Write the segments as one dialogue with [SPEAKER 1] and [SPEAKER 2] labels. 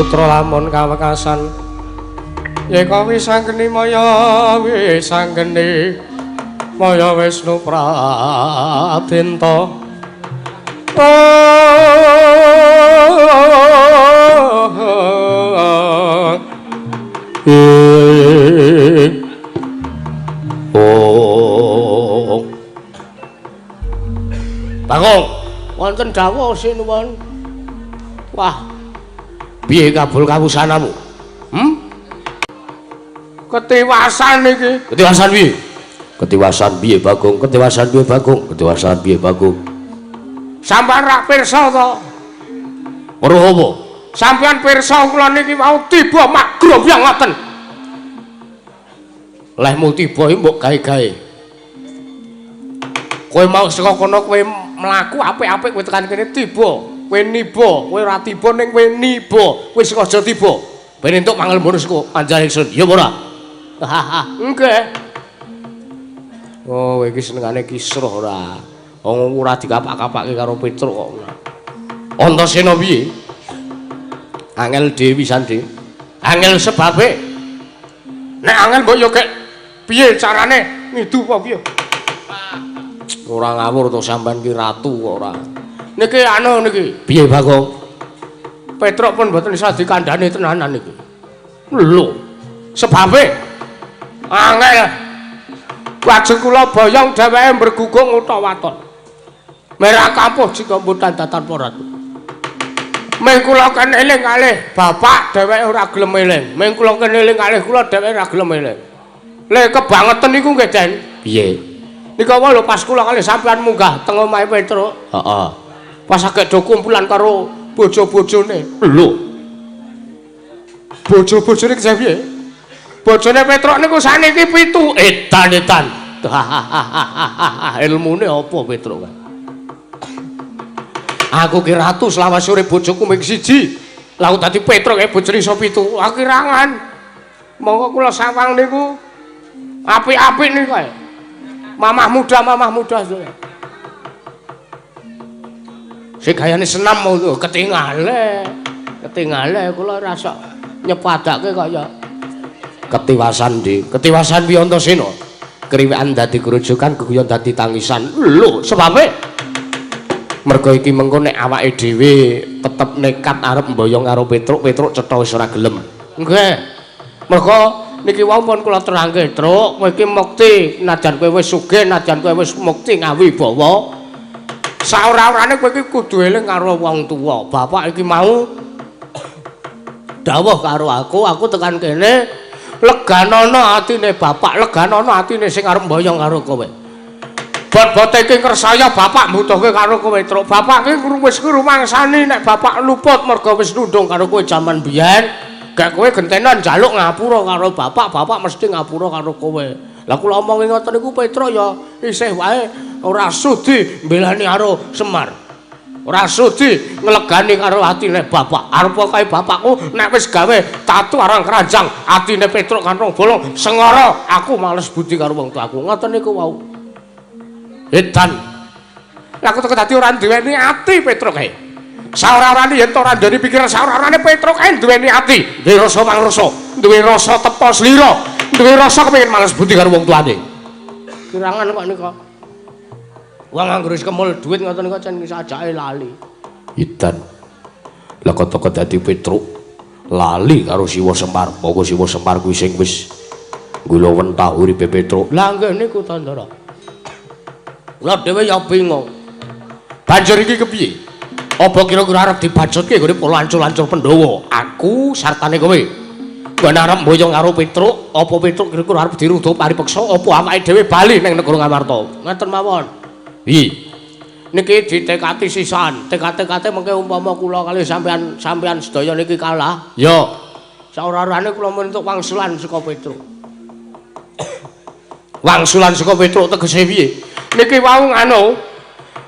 [SPEAKER 1] Putra lamun kawekasan. Yeka wisanggeni maya wisanggeni maya Wisnu Pradenta.
[SPEAKER 2] Oh. Bagong, wonten dawuh sinuwun. Wah. Piye kabul kawusanamu? Hmm?
[SPEAKER 1] Ketiwasan iki.
[SPEAKER 2] Ketiwasan piye? Ketiwasan piye Bagong? Ketiwasan piye Bagong? Ketiwasan piye Bagong?
[SPEAKER 1] Sampeyan rak pirsa to?
[SPEAKER 2] Weruh apa?
[SPEAKER 1] Sampeyan pirsa kula niki wau tiba magrombyang ngoten.
[SPEAKER 2] Lehmu tiba iki mbok gawe-gawe.
[SPEAKER 1] Kowe mau saka kono kowe mlaku apik-apik kowe tekan kene tiba, kowe niba, kowe ora tiba ning kowe niba, kowe sengaja tiba.
[SPEAKER 2] Ben entuk mangelmur saka anjane ingsun. Ya apa ora?
[SPEAKER 1] Nggih. Oh, iki senengane kisruh ora.
[SPEAKER 2] Wong ora dikapak-kapake karo Petruk kok. Antasena piye? Angel dhewe pisan, Dik.
[SPEAKER 1] Angel sebabe. Nek angel mbok yo kek piye carane ngidu apa piye?
[SPEAKER 2] Ora ngawur to sampean ki ratu kok ora.
[SPEAKER 1] Niki anu niki.
[SPEAKER 2] Piye Bagong?
[SPEAKER 1] Petruk pun mboten iso dikandhani tenanan niki.
[SPEAKER 2] Lho,
[SPEAKER 1] sebabe angel. Lajeng kula boyong dheweke mbergugung utawa waton. Merah kampuh jika mboten datan ratu. Ming kula ken eling kalih bapak dheweke ora gelem eling. Ming kula ken eling kalih kula dheweke ora gelem eling. Le kebangeten niku nggih, Den.
[SPEAKER 2] Piye?
[SPEAKER 1] Nika wae lho pas kula kalih sampean munggah teng omahe Petruk.
[SPEAKER 2] Heeh.
[SPEAKER 1] Pas agek do kumpulan karo bojo-bojone.
[SPEAKER 2] Lho.
[SPEAKER 1] Bojo-bojone ki piye? Bojone Petruk niku saniki 7.
[SPEAKER 2] Edan-edan. Ilmune apa Petruk?
[SPEAKER 1] Aku ki ratu selawase urip bojoku ming siji. Lah aku dadi Petruk kae bojone iso 7. Aku kirangan. Monggo kula sawang niku apik-apik niku kae. Mamah muda saya.
[SPEAKER 2] Sing gayane senam mau ketingale. Ketingale kula rasa nyepadake kaya ketiwasan, Dik. Ketiwasan piye Antasena? Kriwekan dadi grujukan, geguyon dadi tangisan. Lho, sebabe mergo iki mengko nek awake dhewe tetep nekat arep mboyong karo Petruk, Petruk cetha wis ora gelem.
[SPEAKER 1] Nggih. Mergo niki wau pun kula terangke, Truk, kowe iki mukti najan kowe wis sugih, najan kowe wis mukti ngawibawa. Saora-orane kowe iki kudu eling karo wong tuwa. Bapak iki mau dawuh karo aku, aku tekan kene leganono atine bapak, leganono atine sing arep mboyong karo kowe. Bot-bote iki ngresaya bapak mbutuhke karo kowe, Truk. Bapak iki wis ngrumangsani nek bapak luput mergo wis nundung karo kowe jaman biyen. Gek kowe gentenan njaluk ngapura karo bapak, bapak mesti ngapura karo kowe. Lah kula omongi ngoten niku Petruk ya isih wae ora sudi mbelani karo Semar. Ora sudi nglegani karo atine bapak. Arep kae bapakku nek wis gawe tatu arang keranjang, atine Petruk kantong bolong sengara, aku males budi karo wong tuaku. Ngoten niku wau. Edan. Lah aku dadi ora duweni ati Petruk kae. Saora-orane yen ora duweni pikiran saora-orane Petruk kae duweni ati, duwe rasa pangrasa, duwe rasa tepa slira, duwe rasa kepengin males budi karo wong tuane. Kirangan kok nika. Wong anggere wis kemul dhuwit ngoten nika cen sajake lali.
[SPEAKER 2] Edan. Lah kok dadi Petruk lali karo Siwa Semar. Monggo Siwa Semar kuwi sing wis nggula wentah uripe Petruk.
[SPEAKER 1] Lah nggih niku to, Ndara. Kula dhewe ya bingung. Banjur iki kepiye?
[SPEAKER 2] Apa kira-kira arep dibacutke nggone para lancur-lancur Pandhawa? Aku sartane kowe. Nggon arep mboyong karo Petruk, apa Petruk kira-kira arep dirudha paripeksa apa awake dhewe bali ning negara Ngamarta?
[SPEAKER 1] Ngoten mawon.
[SPEAKER 2] Piye?
[SPEAKER 1] Niki ditekati sisan. Tekat-tekate mengke umpama kula kali sampean sampean sedaya niki kalah.
[SPEAKER 2] Ya.
[SPEAKER 1] Saora-orane kula entuk wangsulan saka Petruk.
[SPEAKER 2] Wangsulan saka Petruk tegese piye?
[SPEAKER 1] Niki wau nganu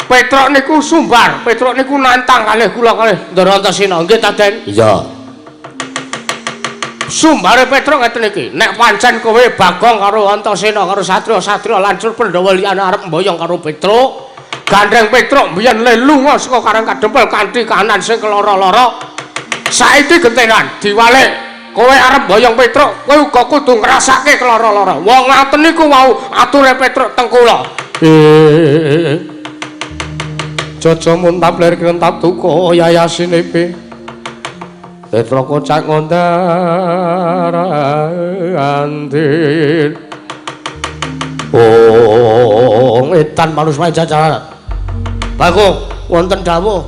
[SPEAKER 1] Petruk niku sumbar, Petruk niku nantang kalih kula kalih Ndara Antasena. Nggih ta, Den?
[SPEAKER 2] Iya.
[SPEAKER 1] Sumbare Petruk ngeten iki, nek pancen kowe Bagong karo Antasena karo satria-satria lancur Pandhawa liyane arep mboyong karo Petruk, gandeng Petruk mbiyen le lunga saka Karang Kadempel kanthi kahanan sing keloro-loro. Saiki gentenan diwalik. Kowe arep mboyong Petruk, kowe uga kudu ngrasake kelara-lara. Wong ngaten niku wau ature Petruk teng kula. Jaja muntap lir kentap duka yayasine pe. Petruk kocak ngondar andir. Oh, edan manusma jajaran. Bagong wonten dawuh.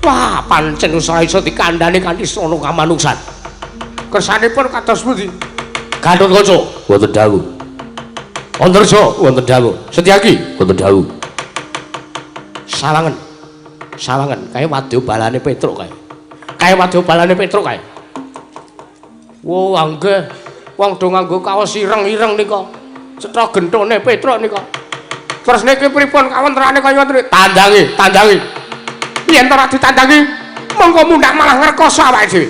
[SPEAKER 1] Wah, pancen ora iso dikandhani kanthi srana kamanungsan. Kersanipun kados pundi? Gathotkaca wonten dawuh. Antarja wonten dawuh. Setyaki wonten dawuh. Sawangen. Sawangen kae wadya balane Petruk kae. Kae wadya balane Petruk kae. Wah, nggih. Wong do nganggo kaos ireng-ireng nika. Cetha genthone Petruk nika. Terus niki pripun kawontenane kaya ngoten? Tandangi, tandangi. Yen ora ditandangi, mongko mundhak malah ngrekoso awake dhewe.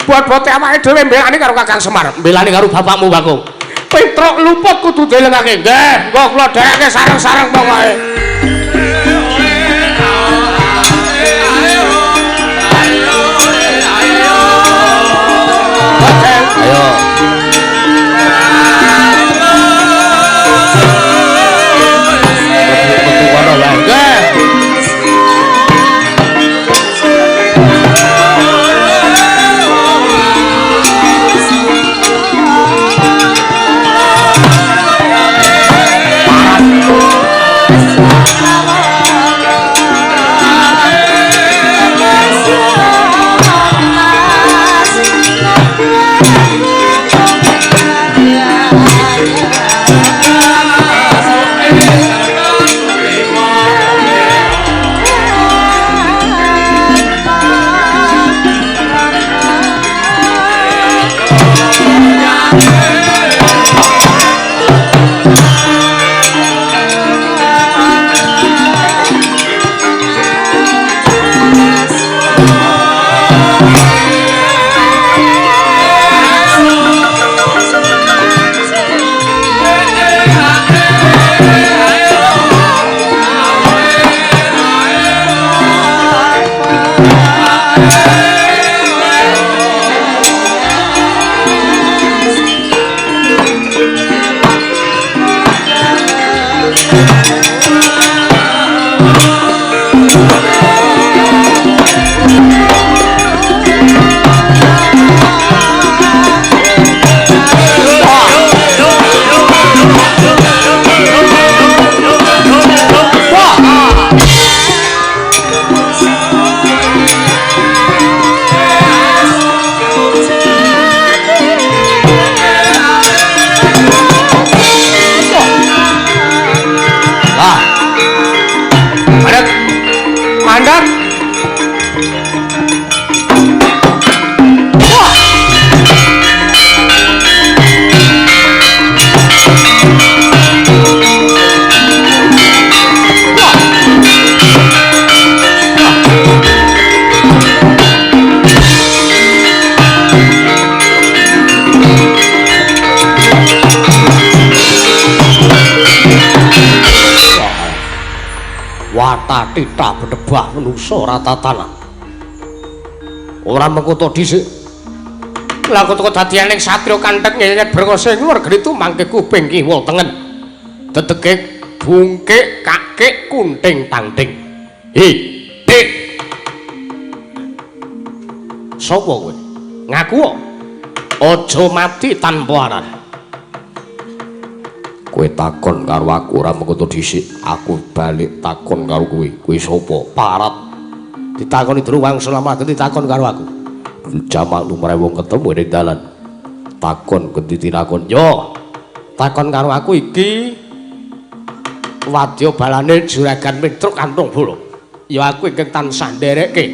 [SPEAKER 1] Bot-bote awake dhewe mbelani karo Kakang Semar, mbelani karo bapakmu Bagong. Petruk luput kudu dilengake. Nggih, engko kula dherekke sareng-sareng pokoke.
[SPEAKER 2] Ayo. Metu kono wae.
[SPEAKER 1] Nggih.
[SPEAKER 2] Watatita bedebah manusa ora tatanan. Ora mengko dhisik.
[SPEAKER 1] Lah kok dadian ning satriya kanthek nyeyet brengose ngluwar gritu mangke kuping kiwa tengen. Dedeke bungkik kakik kunting tangting.
[SPEAKER 2] Hi, Dik. Sopo kowe?
[SPEAKER 1] Ngaku aja mati tanpa aran.
[SPEAKER 2] Kowe takon karo aku ora mengko dhisik, aku balik takon karo kowe. Kowe sapa? Parat.
[SPEAKER 1] Ditakoni durung wangsul lama ditakon karo aku.
[SPEAKER 2] Jamak lumrahe wong ketemu ning dalan. Takon genti tinakon.
[SPEAKER 1] Yo. Takon karo aku iki wadya balane Juragan Petruk Kantung Bolo. Ya aku ingkang tansah nderekke.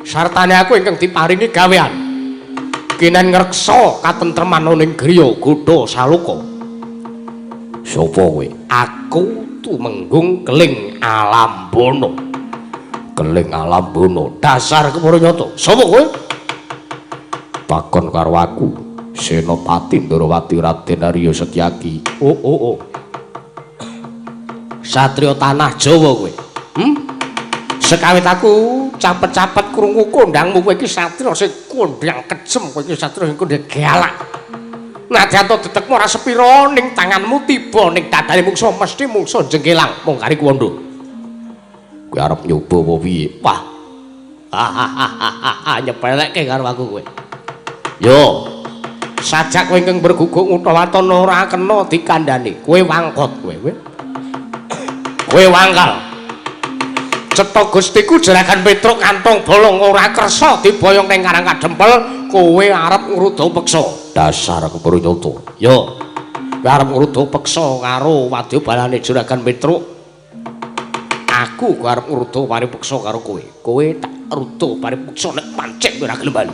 [SPEAKER 1] Sartane aku ingkang diparingi gawean. Kinen ngreksa katentreman ning griya Godha Saloka.
[SPEAKER 2] Sopo kowe?
[SPEAKER 1] Aku Tumenggung Keling Alambono.
[SPEAKER 2] Keling Alambono.
[SPEAKER 1] Dasar kepara nyata. Sopo kowe?
[SPEAKER 2] Takon karo aku, Senopati Ndorowati Raden Arya Setyaki.
[SPEAKER 1] Oh oh oh. Satria tanah Jawa kowe. Sekawit aku Capet-capet krungu kondangmu kowe iki satriya sing kondang kejem, kowe iki satriya sing kondang galak. Nadyan to detekmu ora sepira ning tanganmu tiba ning dadane mungsuh mesti mungsuh jengkelang mung kari kuwondo.
[SPEAKER 2] Kowe arep nyoba apa piye?
[SPEAKER 1] Wah. Nyepelekke karo aku kowe.
[SPEAKER 2] Yo,
[SPEAKER 1] sajak kowe ingkang berguguk ngutha waton ora kena dikandhani. Kowe wangkot kowe. Kowe wangkal. Cetha Gustiku Juragan Petruk kantong bolong ora kersa diboyong ning Karang Kadempel, kowe arep ngruda peksa.
[SPEAKER 2] Dasar kepuru nyoto.
[SPEAKER 1] Yo. Kowe arep ngruda peksa karo wadyabalane Juragan Petruk. Aku kowe arep ngruda paripeksa karo kowe. Kowe tak ruda paripeksa nek pancen kowe ora gelem bali.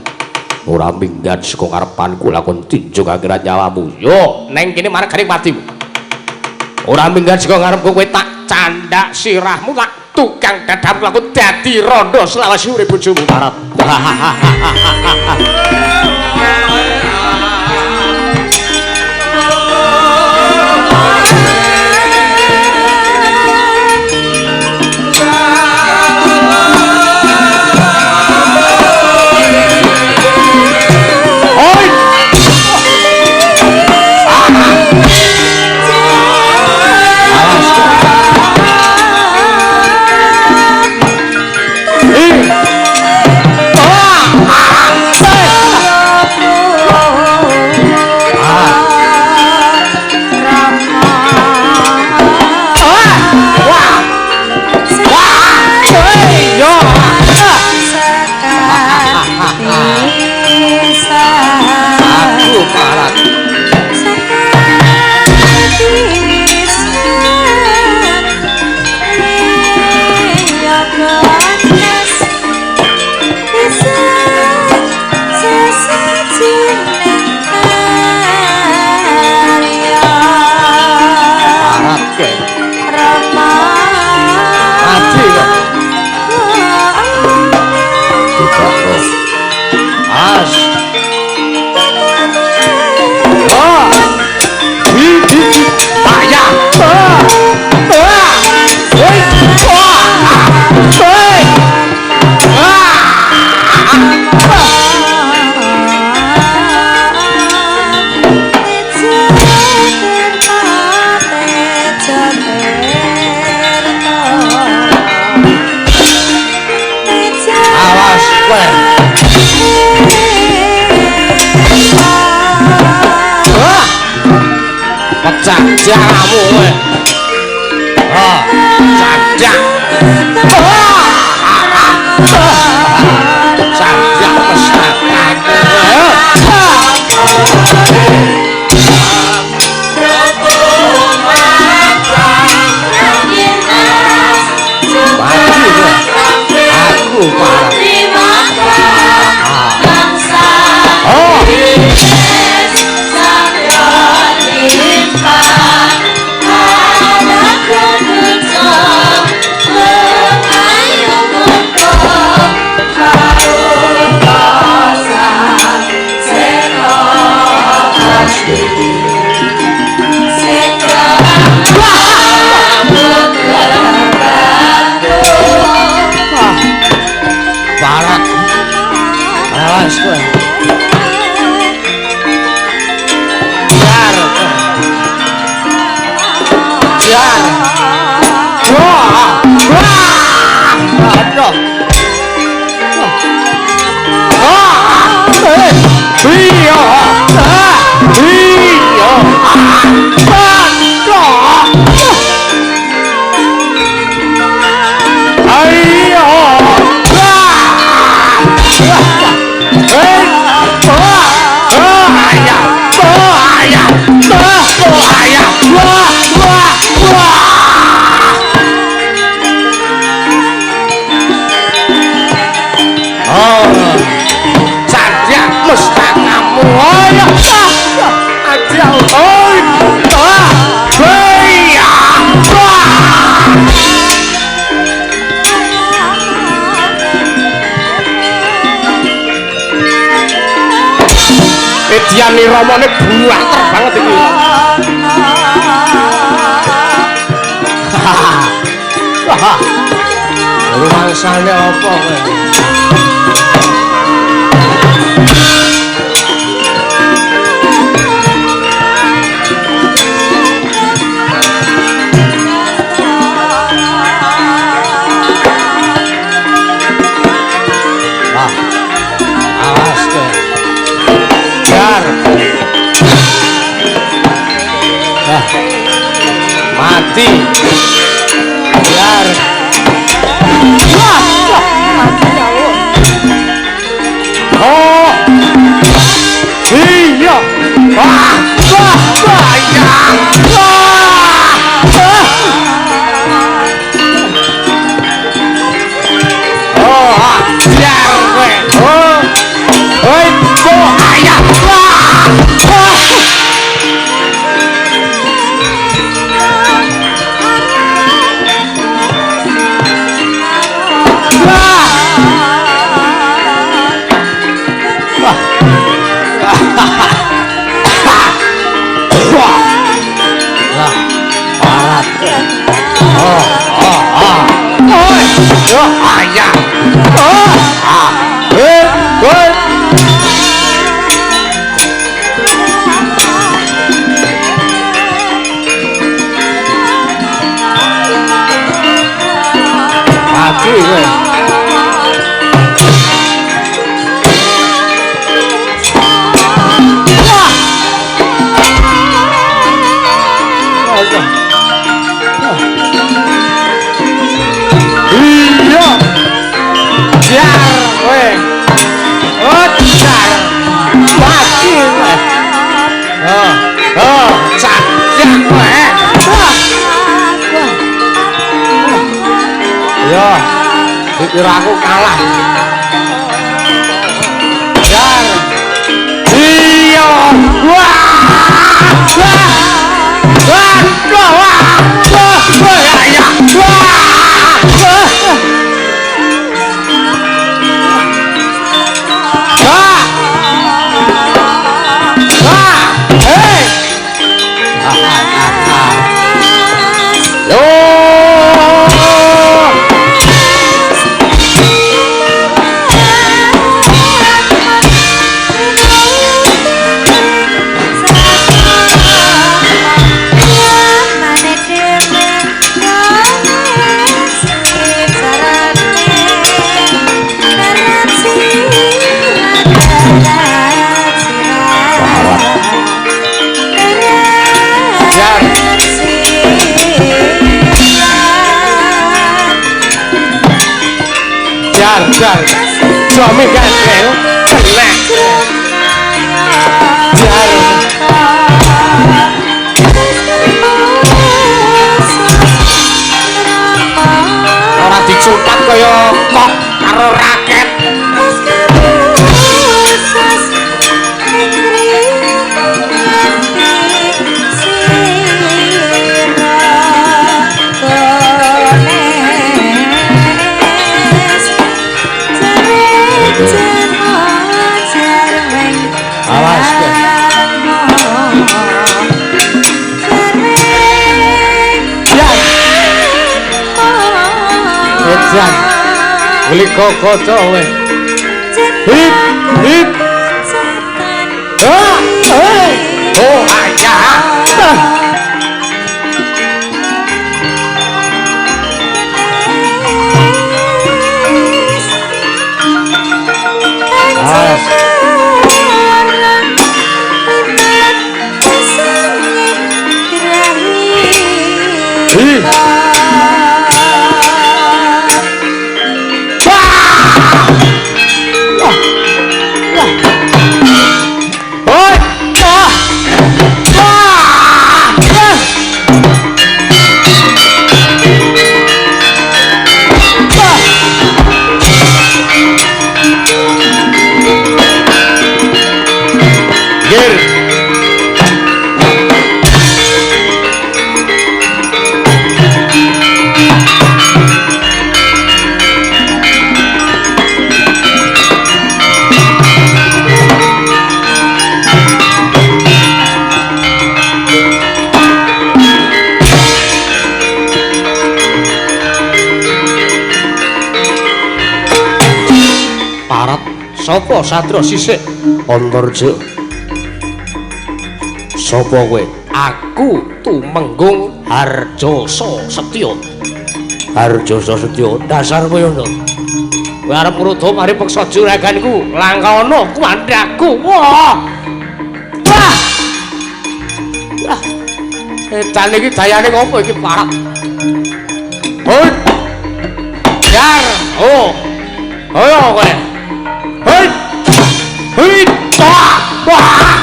[SPEAKER 2] Ora minggat saka ngarepanku lakon tinjung akhirat nyawamu.
[SPEAKER 1] Yo, neng kene margane patimu. Ora minggat saka ngarepku kowe tak candak sirahmu tak tukang dadam aku dadi rondo selawase urip bojomu
[SPEAKER 2] parap.
[SPEAKER 1] Jaramu kowe. Ah, cadak. Cadak pestakamu.
[SPEAKER 2] Mati kowe. Aku parah. Oh.
[SPEAKER 1] Barat. Awas kowe. Jar. Jar. Wah. Wah. Aduh. Ah. Eh. Iya. Ah. Iya. Aduh. Ayo. Ediane ramane buanter banget iki. Rumangsane apa kowe? Wah. Awas kowe. Jar. Wah. Mati. Jar. Oh. Iya. Wah, wah, wah, ya. Wah. Oh, jar kowe. Oh. Hoi, kok ayah. Wah. Wah. Wah. Wah. Wah. Parat. Oh, oh, oh. Oi. Oh, ayah. Oh. Ah. Eh, oi. Mati kowe. Iya. Jar kowe. Oh, jar. Mati kowe. Oh, oh, cak kowe. Yo, dikira aku kalah. Jar. Iya. Wah. Wah. Wah, wah, wah. Wah, wah, ya. Wah. Wah. Wah. Hei. Yo. Jar. Jar, jar. Suami gandel kena. Jar. Ora dicupat kaya kok karo raket. Awas kowe. Jar. Edan. Beli kokoto kowe. Hip, hip. Ah, hey. Oh, ayah. Ah. Hi. Wah. Wah. Wah. Oi. Sapa satria sisik Antarja? Sapa kowe? Aku Tumenggung Harjasa Setya. Harjasa Setya, dasar kowe ngono. Kowe arep ngruda mari peksa juraganku, langkana kuwandaku. Wah. Wah. Wah. Edan iki dayane ngopo iki, Pak? Hoi. Yar, oh. Ayo kowe. Hoi. Hoi. Wah. Wah.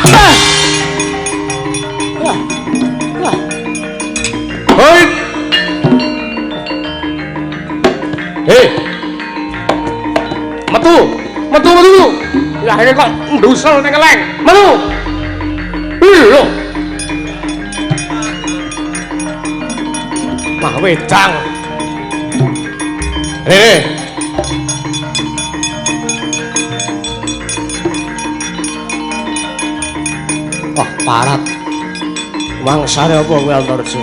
[SPEAKER 1] Wah. Wah. Hoi. Hei. Metu. Metu, metu. Ya ini kok ndusel ning keleng. Metu. Lho. Wah, wedang. Rene. Wah, parat. Mangsane apa kowe Antarja?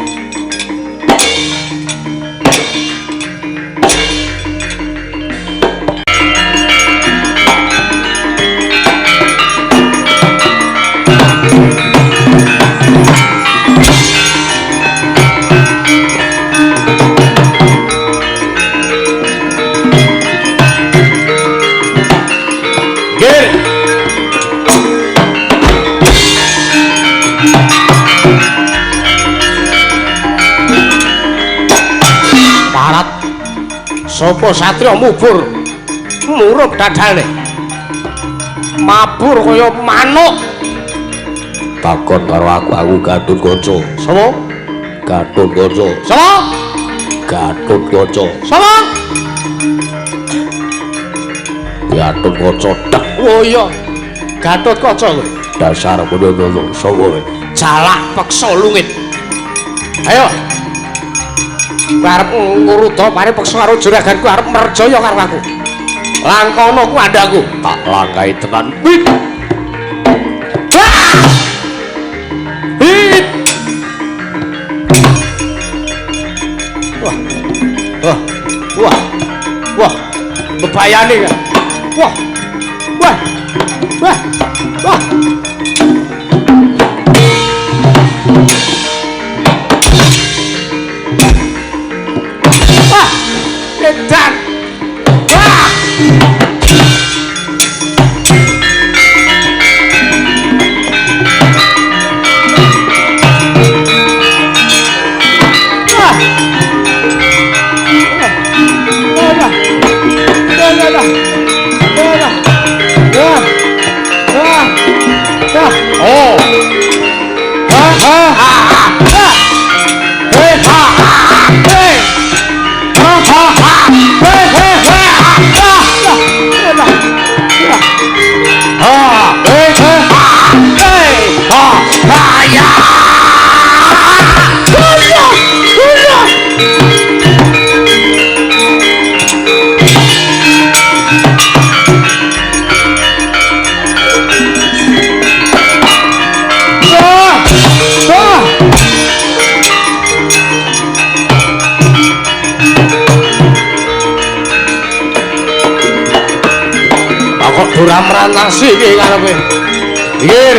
[SPEAKER 1] Sapa satria mubur murup dadane mabur kaya manuk. Takon karo aku, aku Gatotkaca. Sapa? Gatotkaca. Sapa? Gatotkaca. Sapa? Gatotkaca. Oh iya, Gatotkaca kowe. Dasar ngono sapa kowe? Jalak peksa lungit. Ayo. Kowe arep ngruda pare peksa karo juraganku, arep merjaya karo aku. Langkana ku andhaku, tak langkahi tenan. Wih. Wah! Hit. Wah. Wah. Wah. Wah. Bebayane. Wah. Wah. Wah. Wah. Wah. Edan. Wah. Wah. Wah. Wah. Wah. Wah. Wah. Wah. Wah. Oh. Ha ha ha ha. Hey ha. Hey. Ha ha ha. Hey hey hey. Ha. Ha. Hey hey ha. Hey. Ha. Ha ya. Hurra. Hurra. Wah. Wah. Kok ora merantasi iki karepe. Pikir.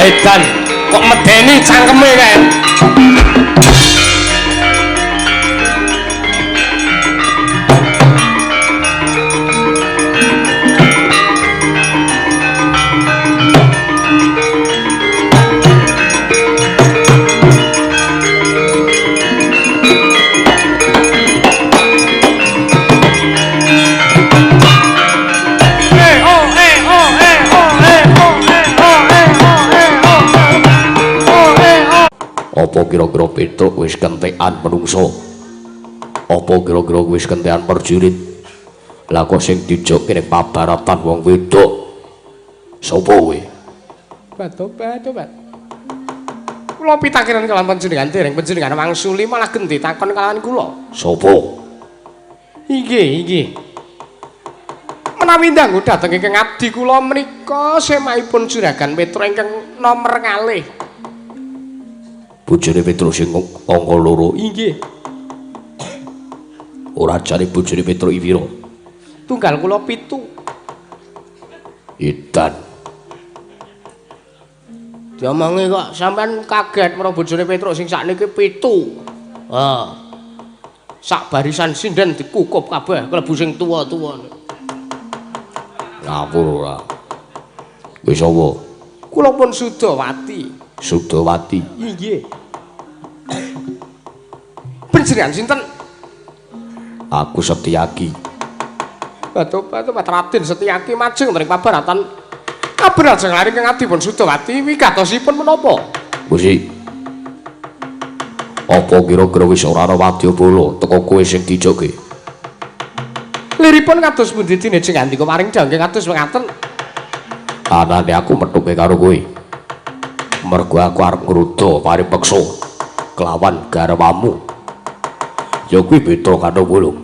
[SPEAKER 1] Edan kok medeni cangkeme kae. E o e o e o e
[SPEAKER 2] Apa kira-kira Petruk wis kentekan menungso? Apa kira-kira wis kentekan perjurit? Lah kok sing dijokke ning pabaratan wong wedok? Sapa kowe?
[SPEAKER 1] Batobat. Kula pitakenan kalawan panjenengan dereng panjenengan wangsuli malah genti takon kalawan kula.
[SPEAKER 2] Sapa?
[SPEAKER 1] Inggih, inggih. Menawi ndanggu dhateng ingkang abdi kula menika semahipun Juragan Petruk ingkang nomer kalih.
[SPEAKER 2] Bojone Petruk sing angka 2.
[SPEAKER 1] Inggih.
[SPEAKER 2] Ora jane bojone Petruk pira?
[SPEAKER 1] Tunggal kula 7.
[SPEAKER 2] Edan.
[SPEAKER 1] Diomongi kok sampean kaget menawa bojone Petruk sing sakniki 7. Ha. Sak barisan sinden dikukup kabeh klebu sing tuwa-tuwa.
[SPEAKER 2] Ngawur ora. Wis apa?
[SPEAKER 1] Kula pun Sudawati.
[SPEAKER 2] Sudawati.
[SPEAKER 1] Inggih. Panjenengan sinten?
[SPEAKER 2] Aku Setyaki.
[SPEAKER 1] Batu-batu Raden Setyaki majeng teng pabaratan. Kabar ajeng lari kang adipun Sudawati wigatosipun menapa?
[SPEAKER 2] Gusti. Apa kira-kira wis ora ana wadyabala teka kowe sing dijoge?
[SPEAKER 1] Liripun kados pundi dene jeng andika maring dangge kados mekaten?
[SPEAKER 2] Anane aku methuke karo kowe. Mergo aku arep ngruda paripeksa kelawan garwamu. Ya kuwi Petruk karo Wulung.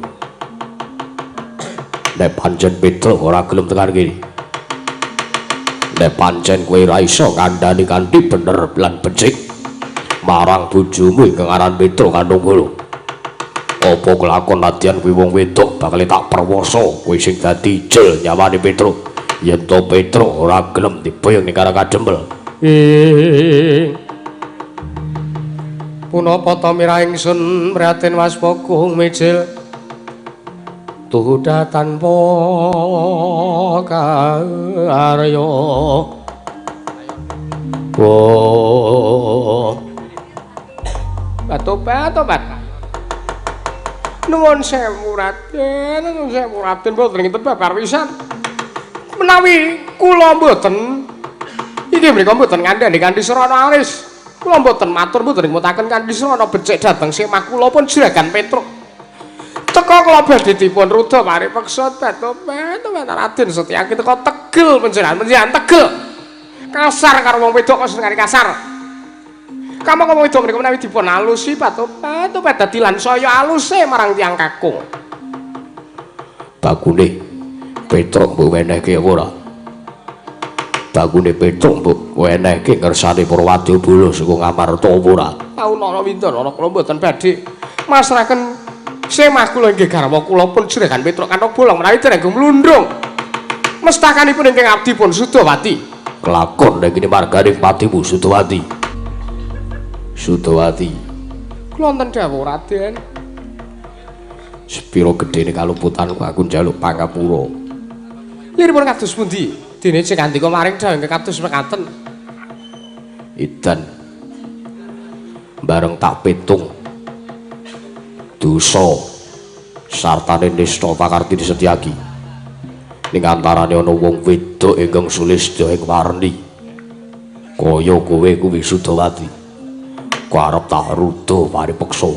[SPEAKER 2] Nek pancen Petruk ora gelem tekan kene. Nek pancen kowe ora iso ngandhani kanthi bener lan becik marang bojomu ingkang aran Petruk kandhung Wulung. Apa kelakon nadyan kuwi wong wedok bakal tak perwosa kowe sing dadi ijel nyawane Petruk. Yen to Petruk ora gelem diboyong ning Karang Kadempel.
[SPEAKER 1] Punapa ta mirah ingsun Raden Waspaka mijil tuhuda tanpa karya. Oh. Batobat. Nuwun sewu Raden, nuwun sewu Raden mboten ngeten babar pisan. Menawi kula mboten iki mriku mboten ngandhani kanthi srana alis. Kula mboten matur mboten ngmutaken kanthi srana becik dhateng semah kula pun Juragan Petruk. Teka kula badhe dipun ruda paripeksa batobat Raden Setyaki teka tegel panjenengan tegel. Kasar karo wong wedok kok senengane kasar. Kamangka wong wedok menika menawi dipun alusi batobat dadi lan saya aluse marang tiyang kakung.
[SPEAKER 2] Bakune Petruk mbok wenehke apa ora? Bakune Petruk mbok wenehke ngersane para wadyabala saka Ngamarta apa ora?
[SPEAKER 1] Taun ana windana kula mboten badhe masrahaken semah kula inggih garwa kula pun Juragan Petruk kanthong bolong menawi dereng mlundung. Mestakanipun ingkang abdi pun Sudawati.
[SPEAKER 2] Kelakon nek ini margane patimu Sudawati. Sudawati.
[SPEAKER 1] Kula wonten dawuh Raden.
[SPEAKER 2] Sepira gedene kaluputanku aku njaluk pangapura.
[SPEAKER 1] Liripun kados pundi? Dene sing kandika maring dawuh ingkang kados mekaten.
[SPEAKER 2] Edan. Bareng tak pitung dosa sartane nista pakartini Setyaki. Ning antarane ana wong wedok ingkang sulistya ing warni. Kaya kowe kuwi Sudawati. Ku arep tak ruda paripeksa.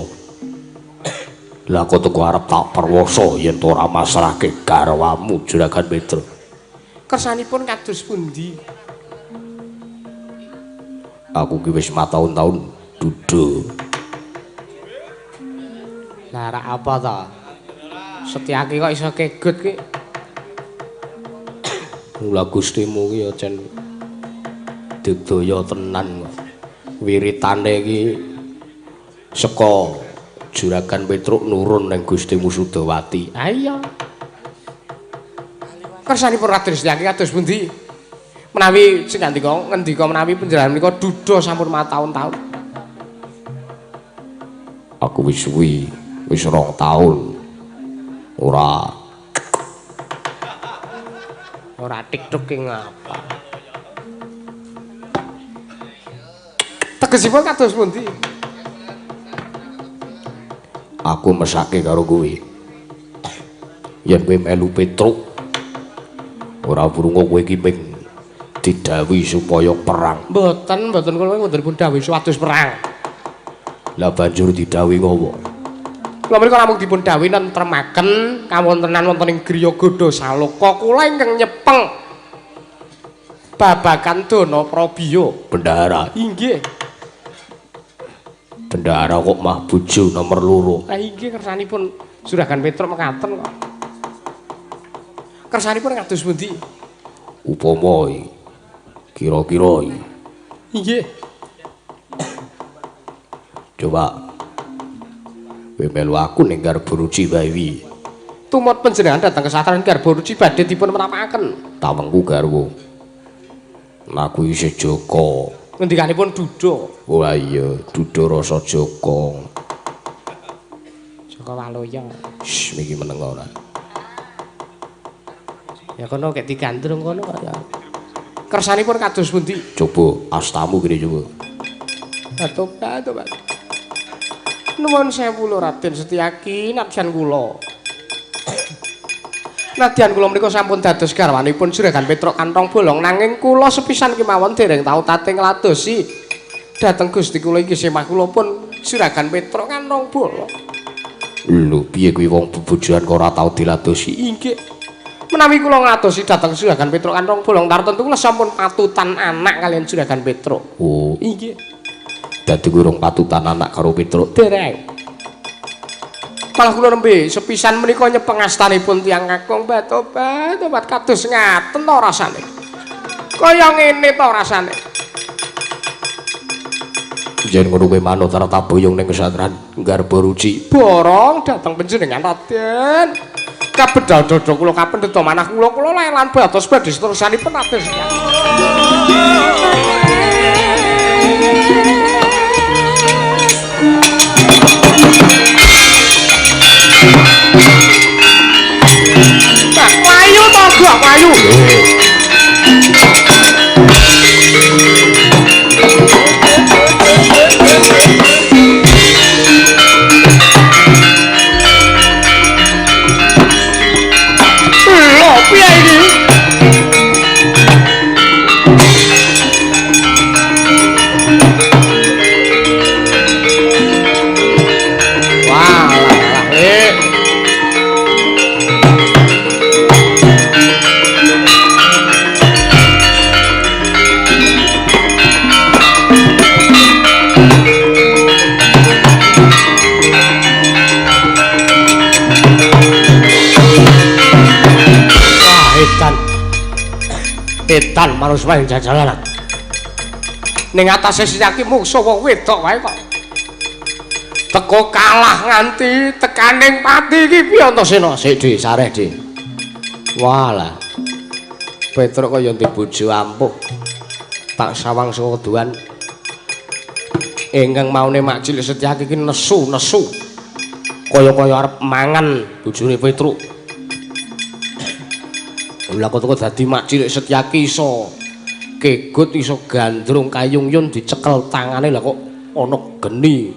[SPEAKER 2] Lah kok teko arep tak perwasa yen ora masrahke garwamu Juragan Petruk.
[SPEAKER 1] Kersanipun kados pundi?
[SPEAKER 2] Aku ki wis mataun-taun duda.
[SPEAKER 1] Lah rak apa ta? Setyaki kok iso kegut ki?
[SPEAKER 2] Mula Gustimu ki ya cen digdaya tenan kok. Wiritane iki saka Juragan Petruk nurun ning Gustimu Sudawati.
[SPEAKER 1] Ha iya. Kersanipun Raden Setyaki kados pundi? Menawi sing ngendika ngendika menawi panjenengan menika duda sampun mataun-taun.
[SPEAKER 2] Aku wis suwi, wis 2 taun. Ora
[SPEAKER 1] tiktok ki ngapa? Tegesipun kados pundi?
[SPEAKER 2] Aku mesake karo kowe. Yen kowe melu Petruk ora wurunga kowe iki ping didhawuhi supaya perang.
[SPEAKER 1] Mboten, mboten kula mboten dipun dhawuhi supados perang.
[SPEAKER 2] Lah banjur didhawuhi ngopo?
[SPEAKER 1] Kula menika namung dipun dhawuhi nentremaken kawontenan wonten ing griya Godha Saloka kula ingkang nyepeng babagan dana prabiya.
[SPEAKER 2] Bendahara.
[SPEAKER 1] Inggih.
[SPEAKER 2] Bendahara kok mah bojo nomor 2.
[SPEAKER 1] Lah inggih kersanipun Juragan Petruk mekaten kok. Kersanipun kados pundi?
[SPEAKER 2] Upama kira-kira
[SPEAKER 1] inggih.
[SPEAKER 2] Coba kowe melu aku ning Garba Ruci wae wi.
[SPEAKER 1] Tumut panjenengan dhateng kesatran Garba Ruci badhe dipun menapakaken.
[SPEAKER 2] Tawengku garwa. Aku isih Jaka.
[SPEAKER 1] Ngendikanipun duda.
[SPEAKER 2] Wah iya, duda rasa Jaka.
[SPEAKER 1] Jaka Waluya.
[SPEAKER 2] Shh, iki meneng ora.
[SPEAKER 1] Ya kono kek digandrung kono kok ya. Kersanipun kados pundi?
[SPEAKER 2] Coba astamu kene coba.
[SPEAKER 1] Tobat, tobat. Nuwun sewu lho Raden Setyaki, nadyan kula. Nadyan kula menika sampun dados garwanipun Juragan Petruk Kantong Bolong, nanging kula sepisan kemawon dereng tau tate ngladosi dhateng Gusti kula iki semah kula pun Juragan Petruk Kantong Bolong.
[SPEAKER 2] Lho piye kuwi wong bebojoan kok ora tau diladosi?
[SPEAKER 1] Inggih. Menawi kula ngladosi dhateng Juragan Petruk Kantong Bolong, tartentu kula sampun patutan anak kaliyan Juragan Petruk.
[SPEAKER 2] Oh,
[SPEAKER 1] inggih.
[SPEAKER 2] Dadi kuwi rong patutan anak karo Petruk.
[SPEAKER 1] Dereng. Malah kula nembe sepisan menika nyepeng astanipun tiyang kakung batobat tobat kados ngaten to rasane. Kaya ngene to rasane.
[SPEAKER 2] Yen ngono kowe manut ora taboyong ning kesatran Garba Ruci.
[SPEAKER 1] Borong dhateng panjenengan Raden. Kabedal dada kula kapendheta manah kula kula lan batos badhe seterusanipun Raden. Payu to gak payu. Lho piye iki? Wah, lah lah. Edan manus wae jajalanan. Ning atase Setyaki mungsuh wong wedok wae kok. Teko kalah nganti tekaning pati iki piye Antasena?
[SPEAKER 2] Sik Dik, sareh Dik. Walah. Petruk kaya ndek bojo ampuh. Tak sawang saka keduan. Ingkang maune mak cilik Setyaki iki nesu-nesu. Kaya-kaya arep mangan bojone Petruk. Lah kok dadi mak cilik Setyaki iso kegut iso gandrung kayung yun dicekel tangane lah kok ana geni.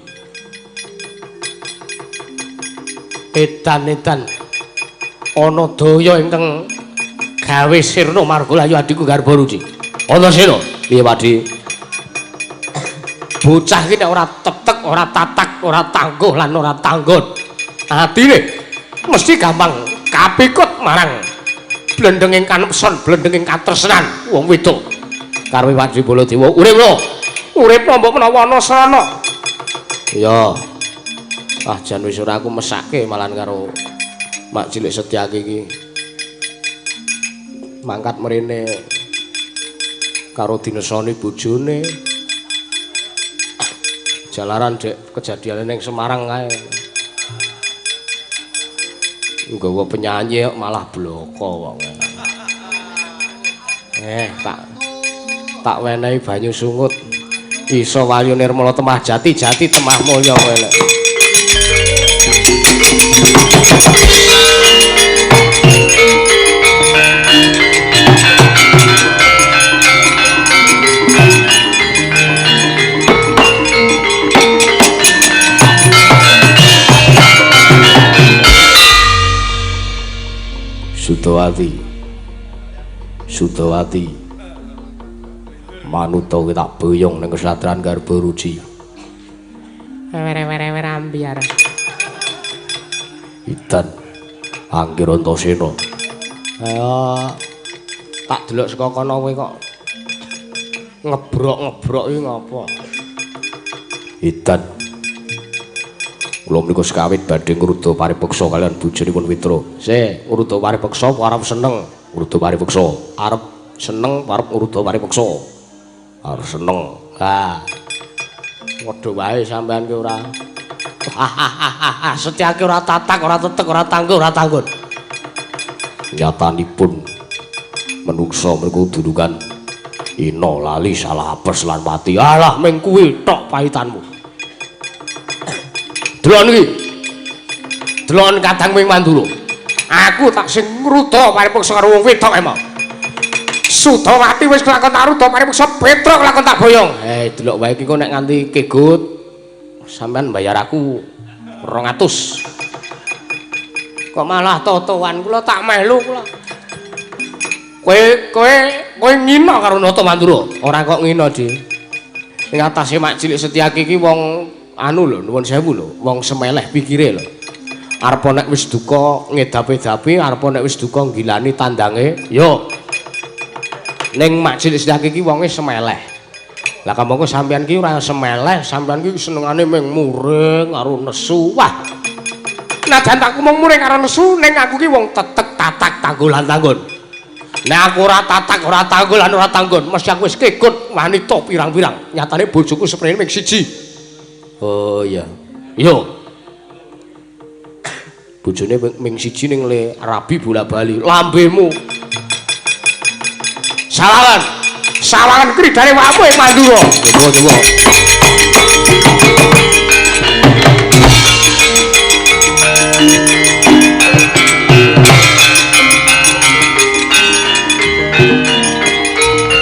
[SPEAKER 2] Edan-edan ana daya ingkang gawe sirna marga layu adhiku Garba Ruci. Antasena, piye Pakdi?
[SPEAKER 1] Bocah iki nek ora tetek, ora tatak, ora tangguh lan ora tanggon. Atine mesti gampang kapikut marang blendenging kanepson, blendenging katresnan wong wedok.
[SPEAKER 2] Karepe Pakdi Baladewa urip lho.
[SPEAKER 1] Urip mbok menawa ana srana.
[SPEAKER 2] Iya. Ah jan wis ora aku mesake malan karo mak cilik Setyaki iki. Mangkat mrene karo dinesoni bojone. Jalaran dek kejadiane ning Semarang kae. Nggawa penyanyi kok malah bloko wong. Tak wenehi banyu sungut. Iso wayu nirmala temah jati, jati temah mulya kowe lek. Sudawati, Sudawati, manuta kowe tak boyong ning kesatran Garba Ruci.
[SPEAKER 1] Ewer-ewer ambyar.
[SPEAKER 2] Idan Anggir Antasena.
[SPEAKER 1] Ayo tak delok saka kono kowe kok ngebrok-ngebrok iki ngapa?
[SPEAKER 2] Idan kula menika sekawit badhe ngruda paripeksa kaliyan bojonipun Witra.
[SPEAKER 1] Sih, ngruda paripeksa apa arep seneng?
[SPEAKER 2] Ngruda paripeksa.
[SPEAKER 1] Arep seneng arep ngruda paripeksa.
[SPEAKER 2] Arep seneng.
[SPEAKER 1] Ha. Padha wae sampean ki ora. Setyake ora tatak, ora tetek, ora tangguh, ora tanggun.
[SPEAKER 2] Nyatanipun menungsa mriku dudukan ina lali salah apes lan mati.
[SPEAKER 1] Alah ming kuwi tok pahitanmu. Delok iki. Delok kadang ming Mandura. Aku tak sing ngruda paripeksa karo wong wedok emang. Sudawati wis kelakon tak ruda paripeksa Petruk kelakon tak boyong. Delok wae iki kok nek nganti kegut sampean bayar aku 200. Kok malah totoan kula tak melu kula. Kowe ngina karo Nata Mandura. Ora kok ngina, Dik. Ing atase mak cilik Setyaki iki wong anu lho, nuwun sewu lho, wong semeleh pikire lho. Arep nek wis duka ngedape-dape, arep nek wis duka nggilani tandange, yo. Ning mak cilik Setyaki iki wonge semeleh. Lah kamangka sampean ki ora semeleh, sampean ki senengane mung muring karo nesu. Wah. Najan aku mung muring karo nesu, ning aku ki wong tetek tatak tanggulan tanggun. Nek aku ora tatak, ora tanggulan, ora tanggun, mesti aku wis kegut wanita pirang-pirang. Nyatane bojoku seprene mung siji. Oh iya. Yo. Bojone ming siji ning le rabi bola-bali. Lambemu. Sawangan. Sawangan kridane wamu ing Mandura.
[SPEAKER 2] Coba-coba.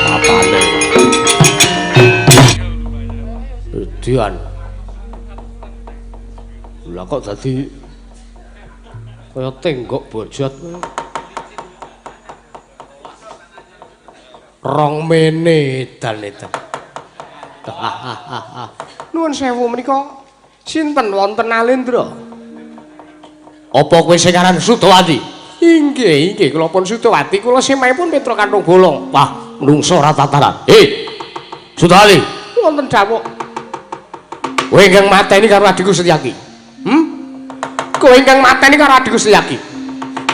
[SPEAKER 2] Papane.
[SPEAKER 1] Dian. Lah kok dadi kaya tenggok bojot. Rong mene edan edan. Nuwun sewu menika sinten wonten Alendra?
[SPEAKER 2] Apa kowe sing aran Sudawati?
[SPEAKER 1] Inggih, inggih kula pun Sudawati, kula semahipun Petruk Kanthong Bolong.
[SPEAKER 2] Wah, menungso ora tataran. Sudawati,
[SPEAKER 1] wonten dawuh.
[SPEAKER 2] Kowe ingkang mateni karo adhiku Setyaki.
[SPEAKER 1] Kowe ingkang mateni karo adhiku Setyaki.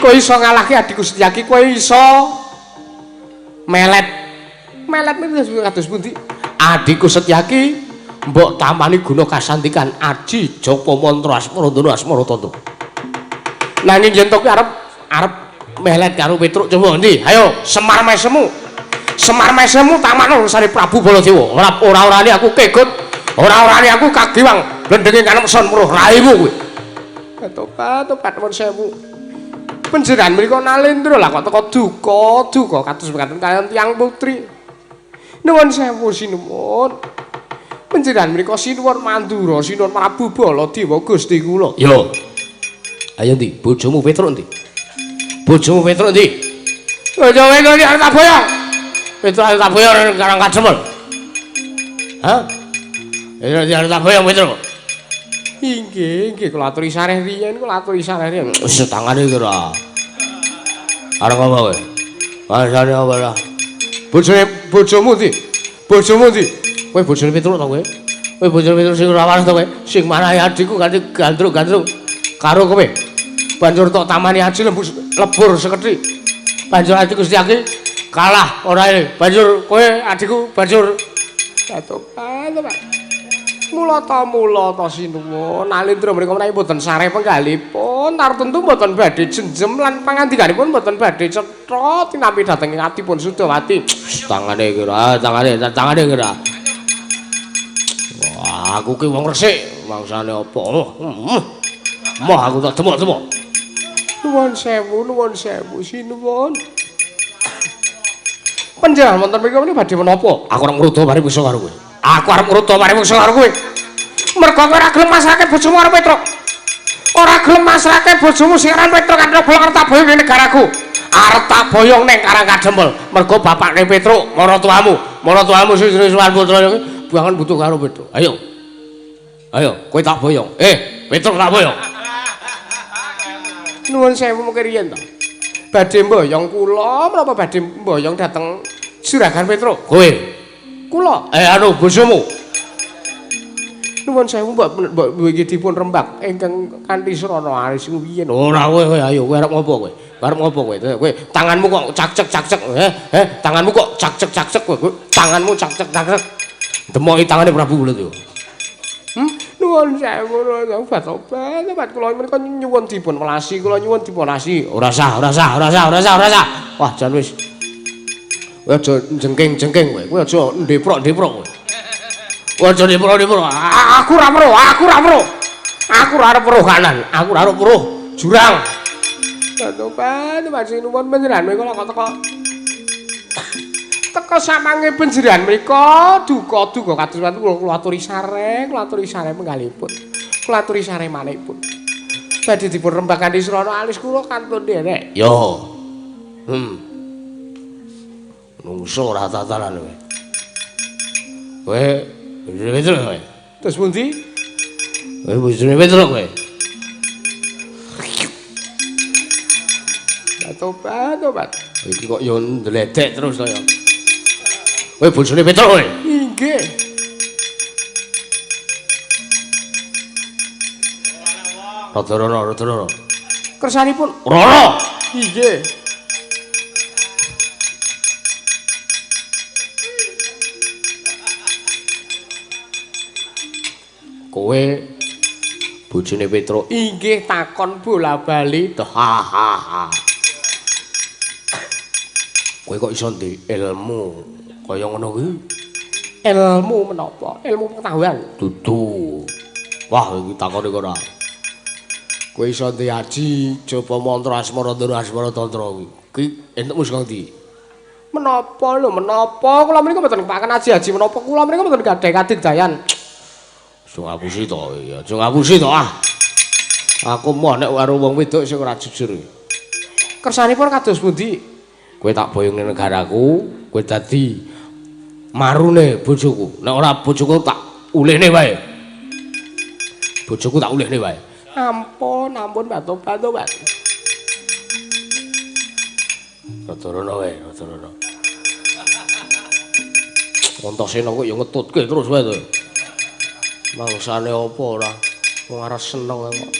[SPEAKER 1] Kowe iso ngalahke adhiku Setyaki, kowe iso melet. Melet niku kados pundi?
[SPEAKER 2] Adhiku Setyaki mbok tamani guna kasantikan aji japa mantra asmara dana asmara tata.
[SPEAKER 1] Nanging yen to kowe arep melet karo Petruk coba endi? Ayo Semar mesemu. Semar mesemu tamakno urusane Prabu Baladewa.
[SPEAKER 2] Ora ora-orane aku kegut, ora-orane aku kagiwang blendenge kanemson weruh raimu kowe.
[SPEAKER 1] Tobat, tobat nuwun sewu. Panjenengan mriku Nalendra lah kok teko duka, duka kados mekaten kaliyan tiyang putri. Nuwun sewu sinuwun. Panjenengan mriku sinuwun Mandura, sinuwun Prabu Baladewa Gusti kula.
[SPEAKER 2] Yo. Ayo ndi? Bojomu Petruk ndi? Bojomu Petruk ndi?
[SPEAKER 1] Bojomu Petruk arep tak boyong.
[SPEAKER 2] Petruk arep tak boyong Karang Kademel. Hah? Arep tak boyong Petruk.
[SPEAKER 1] Inggih, inggih kula aturi sareh riyen, kula aturi sareh riyen.
[SPEAKER 2] Wis tangane iki ora. Arep apa kowe? Rasane apa lah?
[SPEAKER 1] Bojone bojomu ndi? Bojomu ndi?
[SPEAKER 2] Kowe bojone Petruk to kowe? Kowe bojone Petruk sing ora waras to kowe? Sing marahi adhiku ganti gandruk-gandruk karo kowe.
[SPEAKER 1] Banjur tok tamani aji lebur sekedhik. Banjur adhiku Setyaki kalah ora ini. Banjur kowe adhiku banjur tobat, tobat. Mulata-mulata sinuwun Nalendra mriku menawi mboten sareh penggalipun tartentu mboten badhe jenjem lan pangandikanipun mboten badhe cetha tinampi dhateng ing atipun Sudawati.
[SPEAKER 2] Tangane iki ora, tangane, tangane iki ora. Wah, aku ki wong resik, mangsane apa? Moh aku tak demok-demok.
[SPEAKER 1] Nuwun sewu, nuwun sewu sinuwun. Panjenengan wonten mriku menika badhe menapa?
[SPEAKER 2] Aku arep ngruda paripeksa karo kowe.
[SPEAKER 1] Aku arep ngruda paripeksa karo kowe. Mergo kowe ora gelem masrahke bojomu karo Petruk. Ora gelem masrahke bojomu sing aran Petruk kanthi bolong arep tak boyong ning negaraku. Arep tak boyong ning Karang Kadempel. Mergo bapakne Petruk, maratuamu, maratuamu sing jenenge Suwan Putra iki buangan butuh karo Petruk.
[SPEAKER 2] Ayo. Ayo, kowe tak boyong. Petruk tak boyong.
[SPEAKER 1] Nuwun sewu mengke riyen to. Badhe mboyong kula menapa badhe mboyong dhateng Juragan Petruk?
[SPEAKER 2] Kowe.
[SPEAKER 1] Kula.
[SPEAKER 2] Anu bojomu.
[SPEAKER 1] Nuwun sewu mbok mbok iki dipun rembak ingkang kanthi srana aris riyen.
[SPEAKER 2] Ora kowe ayo kowe arep ngopo kowe? Arep ngopo kowe? Kowe tanganmu kok cak-cek-cak-cek. Tanganmu kok cak-cek-cak-cek kowe. Tanganmu cak-cek-cak-cek. Demoki tangane Prabu Welut yo.
[SPEAKER 1] Nuwun sewu obat-obat kula menika nyuwun dipun welasi, kula nyuwun dipun welasi.
[SPEAKER 2] Ora sah, ora sah, ora sah, ora sah, ora sah. Wah, jan wis. Kowe aja jengking-jengking kowe. Kowe aja ndeprok-ndeprok kowe. Kowe aja ndeprok-ndeprok.
[SPEAKER 1] Aku ora weruh, aku ora weruh. Aku ora arep weruh kanan,
[SPEAKER 2] aku ora arep weruh jurang.
[SPEAKER 1] Obat-obat nuwun panjenengan menika kok teko. Teka samange panjenengan mriku duka-duka kados kula aturi sare, kula aturi sare penggalipun. Kula aturi sare manipun. Badhe dipun rembak kanthi srana alis kula kantun nderek.
[SPEAKER 2] Yo. Nungso ora tatanan kowe. Kowe bojone Petruk kowe.
[SPEAKER 1] Terus pundi?
[SPEAKER 2] Kowe bojone Petruk kowe.
[SPEAKER 1] Tobat, tobat.
[SPEAKER 2] Iki kok yo ndledek terus to ya. Kowe bojone Petruk kowe?
[SPEAKER 1] Inggih.
[SPEAKER 2] Rada rono, rada rono.
[SPEAKER 1] Kersanipun
[SPEAKER 2] rono.
[SPEAKER 1] Inggih.
[SPEAKER 2] Kowe bojone Petruk?
[SPEAKER 1] Inggih, takon bola-bali.
[SPEAKER 2] Ha ha ha. Kowe kok iso ndek ilmu kaya ngono kuwi?
[SPEAKER 1] Ilmu menapa? Ilmu pengetahuan.
[SPEAKER 2] Dudu. Wah, iki takone kok ora. Kowe iso ndek aji japa mantra asmara ndara asmara tantra kuwi. Kuwi entukmu saka ndi?
[SPEAKER 1] Menapa lho, menapa? Kula menika mboten kepaken aji-aji menapa? Kula menika mboten gadhah kadigdayan.
[SPEAKER 2] Aja ngapusi to, aja ngapusi to ah. Aku moh nek karo wong wedok sing ora jujur.
[SPEAKER 1] Kersanipun kados pundi?
[SPEAKER 2] Kowe tak boyong ning negaraku, kowe dadi marune bojoku. Nek ora bojoku tak ulihne wae. Bojoku tak ulihne wae.
[SPEAKER 1] Ampun, ampun batu-batu, Pak.
[SPEAKER 2] Rada rono wae, rada rono. Antasena kok ya ngetutke terus wae to. Mangsane apa ora? Wong arep seneng kok.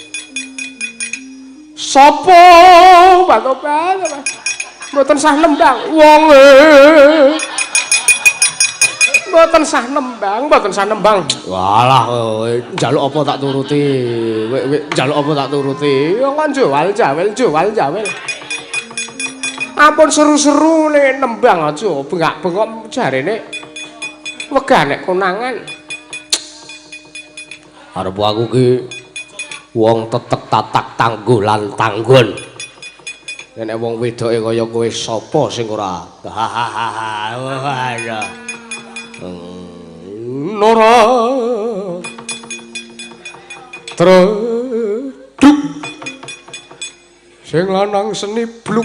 [SPEAKER 1] Sopo batu-batu? Mboten sah nembang wonge. Mboten sah nembang, mboten sah nembang.
[SPEAKER 2] Walah kowe njaluk apa tak turuti. Kowe njaluk apa tak turuti.
[SPEAKER 1] Ya kon jual jawel, jual jawel. Ampun seru-seru nek nembang aja bengak-bengok jarene wegah nek konangan.
[SPEAKER 2] Arep aku ki wong tetek tatak tangguh lan tanggon. Nek wong wedoke kaya kowe sapa sing ora? Hahaha.
[SPEAKER 1] Nora. Treduk. Sing lanang seni bluk.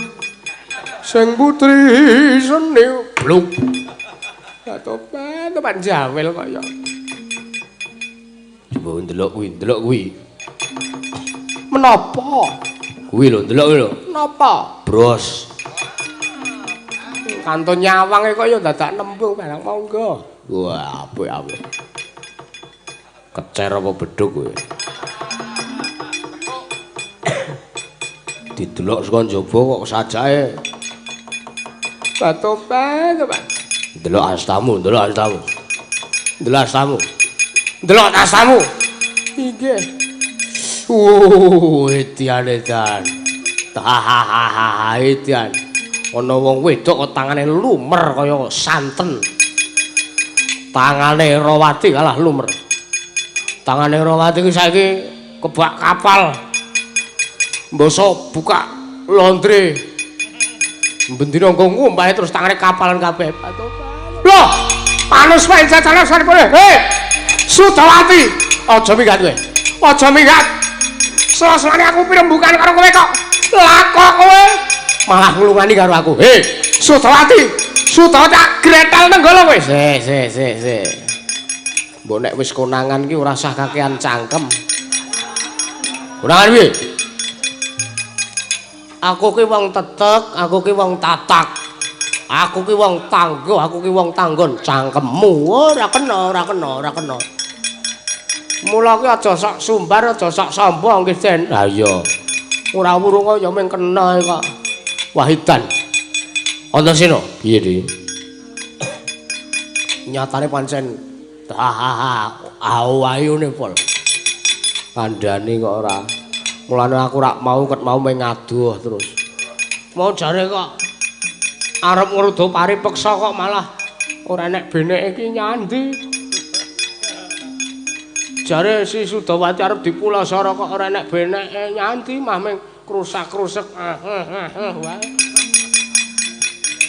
[SPEAKER 1] Sing putri seni bluk. Tobat jawel kaya.
[SPEAKER 2] Coba ndelok kuwi, ndelok kuwi.
[SPEAKER 1] Menapa?
[SPEAKER 2] Kuwi lho, ndelok kuwi lho.
[SPEAKER 1] Napa?
[SPEAKER 2] Bros.
[SPEAKER 1] Kantun nyawange kok ya dadak nembung barang monggo.
[SPEAKER 2] Wah, apik apik. Kecer apa bedhug kowe? Didelok saka njaba kok sajake.
[SPEAKER 1] Batopan, Pak.
[SPEAKER 2] Ndelok astamu, ndelok astamu. Ndelok astamu.
[SPEAKER 1] Ndelok astamu. Inggih.
[SPEAKER 2] Edian edan. Hahaha, edian. Ana wong wedok kok tangane lumer kaya santen. Tangane Rawati kalah lumer. Tangane Rawati ki saiki kebak kapal. Mbasa buka laundry. Bendina nggo ngumpahe terus tangane kapalan kabeh.
[SPEAKER 1] Loh, panus wae jajane saripune. Hei, Sudawati, aja minggat kowe. Aja minggat. Sela-selane aku pirembukan karo kowe kok. Lakok kowe
[SPEAKER 2] malah nglungani karo aku. Hei,
[SPEAKER 1] Sudawati, Sudawati tak gretel nenggala kowe.
[SPEAKER 2] Sik, sik, sik, sik. Mbok nek wis konangan ki ora usah kakean cangkem. Konangan piye? Aku ki wong tetek, aku ki wong tatak. Aku ki wong tangguh, aku ki wong tanggon. Cangkemmu ora kena, ora kena, ora kena. Mula ki aja sok sumbar, aja sok sombong nggih, Den. Ha iya. Ora wurung ya mung kena kok. Wahidan. Antasena, piye, Dik? Nyatane pancen ayune pol. Kandhane kok ora. Mulane aku rak mau ket mau mung ngaduh terus. Mau jare kok arep ngrudo pari peksa kok malah ora enek beneke iki nyandi. Jare si Sudawati arep dipulasara kok ora enek beneke nyandi mah mung krusak-krusek wae.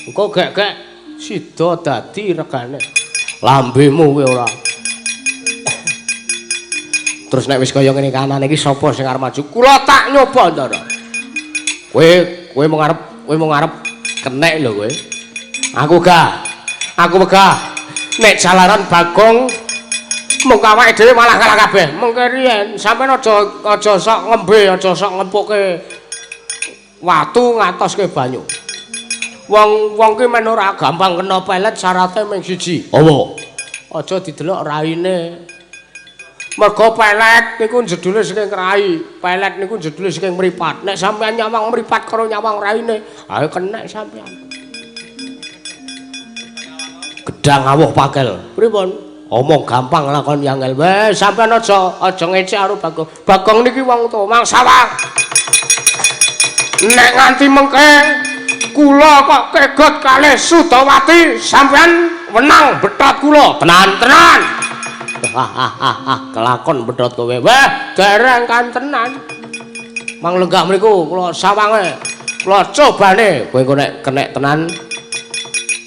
[SPEAKER 2] Engko gek-gek sida dadi regane. Lambemu kowe ora. Terus nek wis kaya ngene kanane iki sapa sing arep maju? Kula tak nyoba, Ndara. Kowe kowe mung arep kowe mung arep kenek lho kowe. Aku gah. Aku wegah. Nek jalaran Bagong mung awake dhewe malah kalah kabeh. Mengke riyen sampeyan aja aja sok ngembe, aja sok ngempuke watu ngatoske banyu. Wong-wong ki men ora gampang kena pelet syarate mung siji. Apa? Aja didelok raine. Mergo pelet niku jedule saking rai, pelet niku jedule saking mripat. Nek sampeyan nyawang mripat karo nyawang raine, ayo kenek sampeyan. Gedang awuh pakel. Pripun? Omong gampang lakon angel. Weh, sampeyan aja aja ngecek karo Bagong. Bagong niki wong tuwa sawang. Nek nganti mengke kula kok kegot kalih Sudawati, sampeyan wenang betot kula. Tenan-tenan. Kelakon betot kowe. Weh, dereng kantenan. Mang lenggah mriku kula sawange. Kula cobane. Kowe engko nek kenek tenan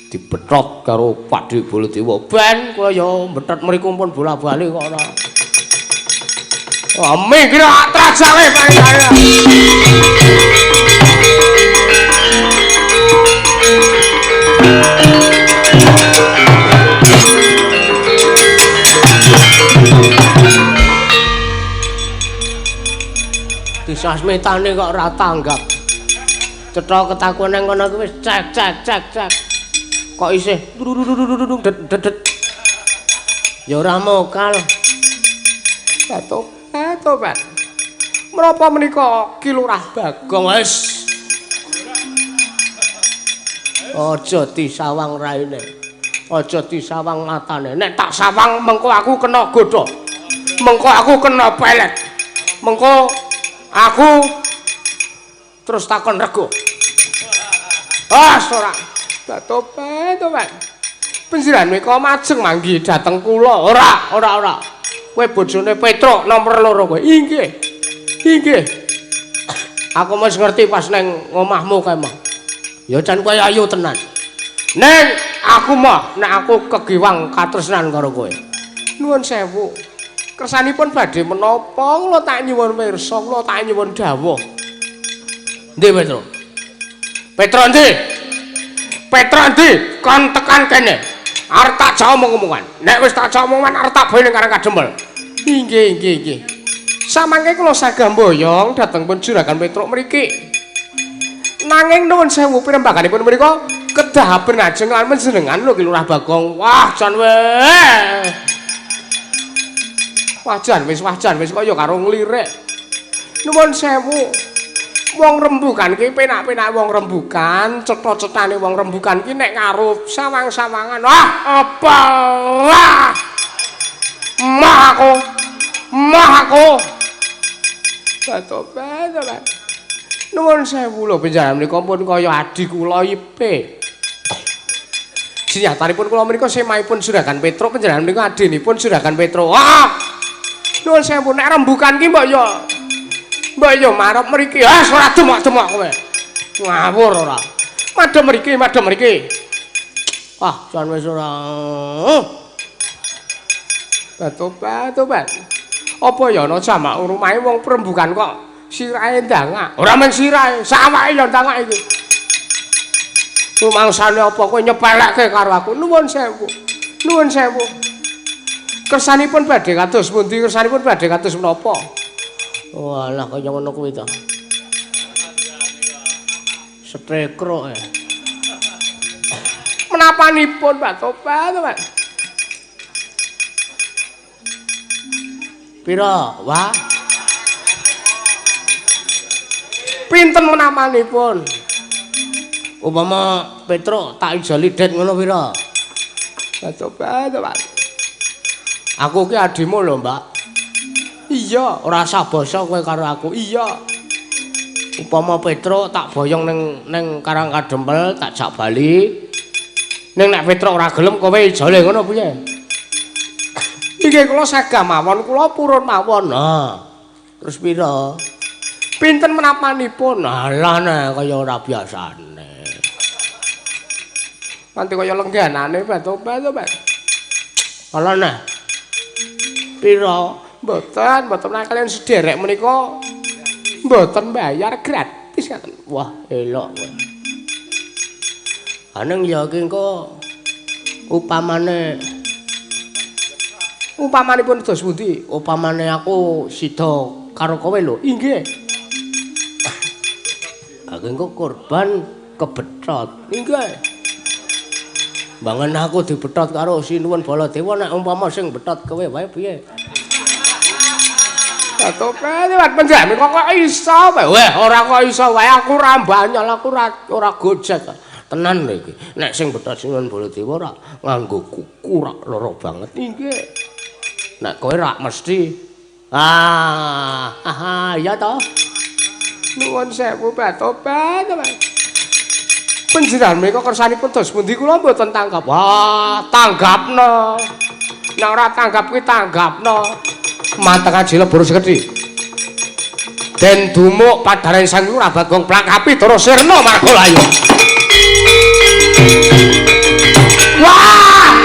[SPEAKER 2] dibetot karo Pakde Baladewa. Ben kula ya betot mriku pun bola-bali kok ora. Oh, minggir trajake panjenengan. Disasmitane kok ora tanggap. Cetha ketakon nang kono kuwi wis cek cek cek cek. Kok isih det det det. Ya ora mokal. Tobat. Menapa menika Ki Lurah Bagong wis. Aja disawang raine. Aja disawang matane. Nek tak sawang mengko aku kena godha. Mengko aku kena pelet. Mengko aku terus takon rego. Ah, ora. Tobat, tobat. Panjenengan menika majeng manggi dhateng kula. Ora, ora, ora. Kowe bojone Petruk nomor 2 kowe. Inggih. Inggih. Aku wis ngerti pas neng omahmu kae mah. Ya jan kowe ayu tenan. Neng aku mah nek aku kegiwang katresnan karo kowe. Nuwun sewu. Kersanipun badhe menapa kula tak nyuwun pirsa, kula tak nyuwun dawuh. Endi Petruk? Petruk endi? Petruk endi? Kon tekan kene. Arep tak jak omong-omongan. Nek wis tak jak omongan arep tak boyo ning Karang Kadempel. Inggih, inggih, inggih. Samangke kula sagah mboyong dhateng pun Juragan Petruk mriki. Nanging nuwun sewu pirembaganipun menika kedah benajeng lan panjenengan lho Ki Lurah Bagong. Wah, jan weh. Wah, jan wis kaya karo nglirik. Nuwun sewu. Wong rembukan ki penak-penak wong rembukan, cetha-cethane wong rembukan ki nek karo sawang-sawangan. Wah, apa? Wah. Mah aku. Mah aku. Tobat, tobat. Nuwun sewu lho panjenengan menika pun kaya adi kula ipe. Sinyatanipun kula menika semaipun Juragan Petruk, panjenengan menika adinipun Juragan Petruk. Wah. Nuwun sewu nek rembukan ki mbok ya mbok ya marep mriki. Ah, ora demok-demok kowe. Ngawur ora. Madhep mriki, madhep mriki. Ah, jan wis ora. Tobat, tobat. Apa ya ana jamak rumahe wong perembukan kok sirahe ndangak. Ora men sirahe, sawake ya ndangak iki. Rumangsane apa kowe nyepelekke karo aku? Nuwun sewu. Nuwun sewu.
[SPEAKER 1] Kersanipun badhe kados pundi? Kersanipun badhe kados menapa? Walah kaya ngono kuwi to. Setekro ya. Menapanipun Pak Tobat, Pak? Pira? Wah. Pinten menapanipun? Upama Petruk tak ijoli det ngono pira? Pak Tobat, Pak. Aku ki adimu lho, Mbak. Iya, ora usah basa kowe karo aku. Iya. Upama Petruk tak boyong ning Karang Kadempel, tak jak bali. Ning nek Petruk ora gelem kowe ijole ngono piye? Iki kula sagah mawon, kula purun mawon. Nah, terus pira? Pinten menapanipun? Alah nek kaya ora biasane. Nanti kaya lengganane Pak Tobat, Pak. Alah nek. Pira? Mboten, mboten nek kalian sederek menika mboten bayar gratis ngaten. Wah, elok kowe. Aneng ya iki engko upamane upamanipun dos pundi? Upamane aku sida karo kowe lho. Inggih. Aku engko korban kebethot. Inggih. Bangen aku dibethot karo Sinuwun Baladewa nek umpama sing bethot kowe wae piye? Tope liwat penjami kok iso wae. Weh, ora kok iso wae aku ora mbanyol, aku ora gojek. Tenan lho iki. Nek sing bethot Sinuwun Baladewa ora nganggo kuku rak lara banget. Inggih. Nek kowe rak mesti ah, iya to. Nuwun sewu Pak Tobat. Panjenengan menika kersanipun dos pundi kula mboten tanggap. Wah, tanggapno. Nek ora tanggap kuwi tanggapno. Mateng aji lebur sekedhi. Den dumuk padharan Sang Lurah Bagong Plakapi Dara Sirna marga layu. Wah!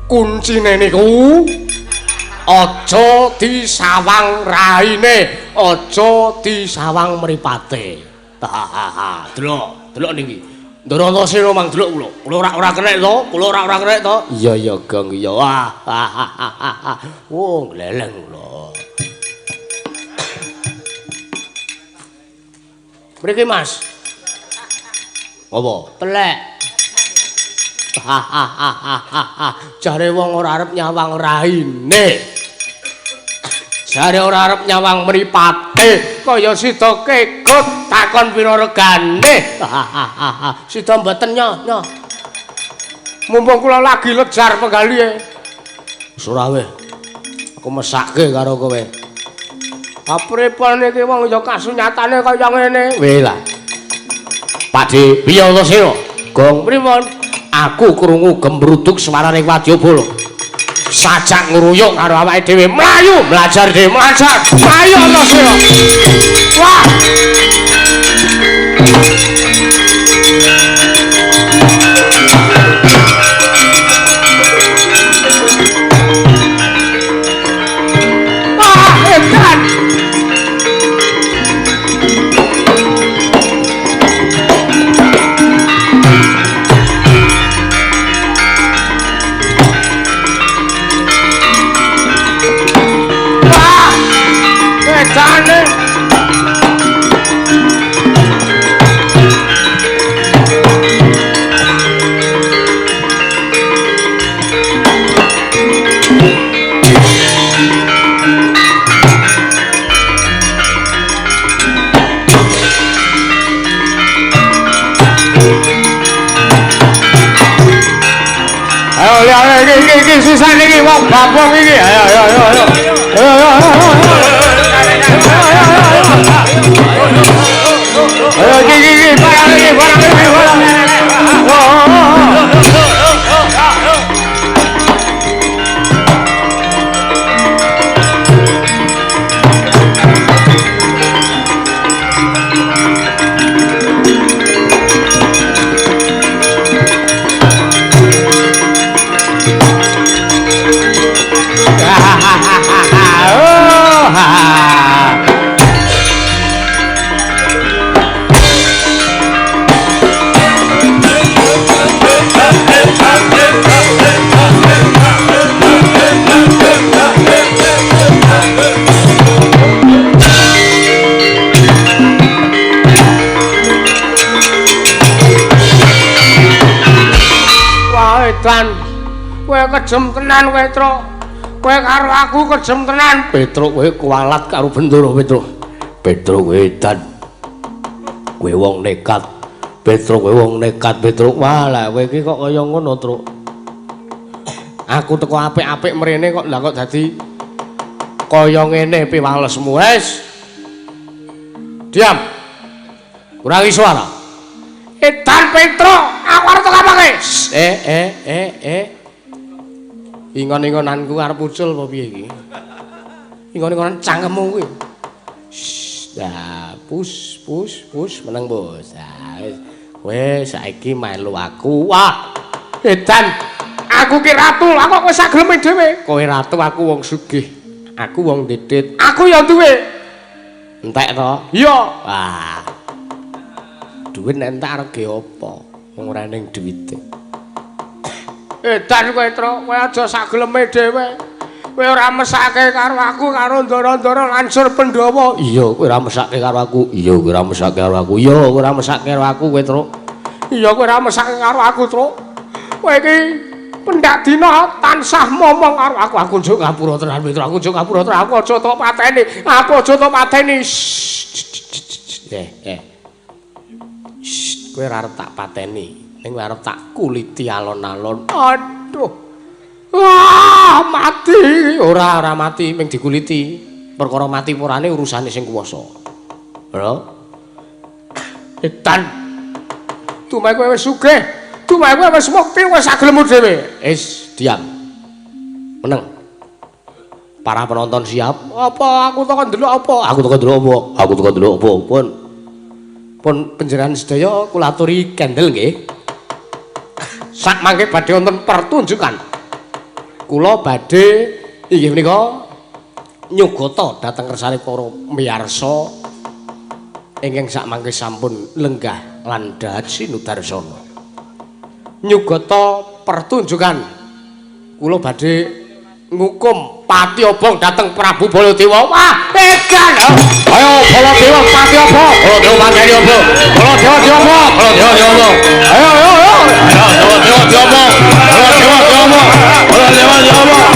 [SPEAKER 1] Kuncine niku aja disawang raine, aja disawang mripate. Ha, delok, delok niki. Ndara Antasena mang delok kula. Kula ora kenek to, kula ora kenek to. Iya iya Gong iya. Wah. Oh, gleleng kula. Mriki Mas. Apa? Telek. Jare wong ora arep nyawang raine. Jare ora arep nyawang mripate, kaya sida kegot takon pira regane. Sida mboten nyo. Mumpung kula lagi lejar penggalihe. Wis ora weh. Aku mesake karo kowe. Apripun iki wong ya kasunyatane kaya ngene. Weh lah. Pakde, piye Antasena? Gong pripun? Aku krungu gembruduk swarane wadyabala. Sajak ngruyuk karo awake dhewe mlayu, mlajar dhewe, mlajar. Mlayu Antasena. Wah. Wah, edan. Ayo iki iki sisan iki wong bapong iki. Ayo ayo ayo ayo. Ayo ayo ayo. Ayo iki iki barang iki barang iki barang. Kowe kejem tenan kowe, Truk. Kowe karo aku kejem tenan.
[SPEAKER 2] Petruk kowe kualat karo Bendoro, Petruk. Petruk kowe edan. Kowe wong nekat. Petruk kowe wong nekat, Petruk. Wah, lah kowe iki kok kaya ngono, Truk.
[SPEAKER 1] Aku teko apik-apik mrene kok lah kok dadi kaya ngene piwalesmu. Wis. Diam.
[SPEAKER 2] Kurangi suara.
[SPEAKER 1] Edan Petruk, aku arep teko apake?
[SPEAKER 2] Ingon-ingonanku arep ucul apa piye iki?
[SPEAKER 1] Ingon-ingonan cangkemmu kuwi.
[SPEAKER 2] Nah, pus pus pus meneng bos. Nah, wis kowe saiki melu aku. Wah,
[SPEAKER 1] edan. Aku ki ratu, aku kok wis sageleme dhewe.
[SPEAKER 2] Kowe ratu, aku wong sugih. Aku wong didit.
[SPEAKER 1] Aku ya duwe.
[SPEAKER 2] Entek to?
[SPEAKER 1] Iya.
[SPEAKER 2] Wah. Duit nek entek arep ge apa? Wong ora ning duwite.
[SPEAKER 1] Edan kowe, Truk, kowe aja sageleme dhewe. Kowe ora mesake karo aku karo ndara-ndara lansur Pandhawa.
[SPEAKER 2] Iya, kowe ora mesake karo aku. Iya, kowe ora mesake karo aku. Iya, kowe ora mesake karo aku kowe, Truk.
[SPEAKER 1] Iya, kowe ora mesake karo aku, Truk. Kowe iki pendak dina tansah momong karo aku. Aku njuk ngapura tenan, Petruk. Aku njuk ngapura tenan. Aku aja tok pateni. Aku aja tok pateni.
[SPEAKER 2] Kowe ora arep tak pateni, ning kowe arep tak kuliti alon-alon.
[SPEAKER 1] Aduh. Wah, mati.
[SPEAKER 2] Ora, ora mati, ming dikuliti. Perkara mati porane urusane sing kuwasa. Lho.
[SPEAKER 1] Edan. Tumae kowe wis sugih. Tumae kowe wis mukti, wis sagelemu dhewe.
[SPEAKER 2] Wis, diam. Meneng. Para penonton siap?
[SPEAKER 1] Apa aku teko ndelok apa?
[SPEAKER 2] Aku teko ndelok apa? Aku teko ndelok apa? Pun. Pun panjenengan sedaya kula aturi kendel nggih.
[SPEAKER 1] Sak mangke badhe wonten pertunjukan.
[SPEAKER 2] Kula badhe inggih menika nyugata dhateng kersane para miyarsa ingkang sak mangke sampun lenggah lan dahat sinudarsana.
[SPEAKER 1] Nyugata pertunjukan kula badhe ngukum pati obong dhateng Prabu Baladewa. Wah, edan.
[SPEAKER 2] Ayo Baladewa pati obong. Baladewa pati obong. Baladewa diobong. Baladewa diobong. Ayo ayo ayo. Baladewa diobong. Baladewa diobong. Baladewa diobong.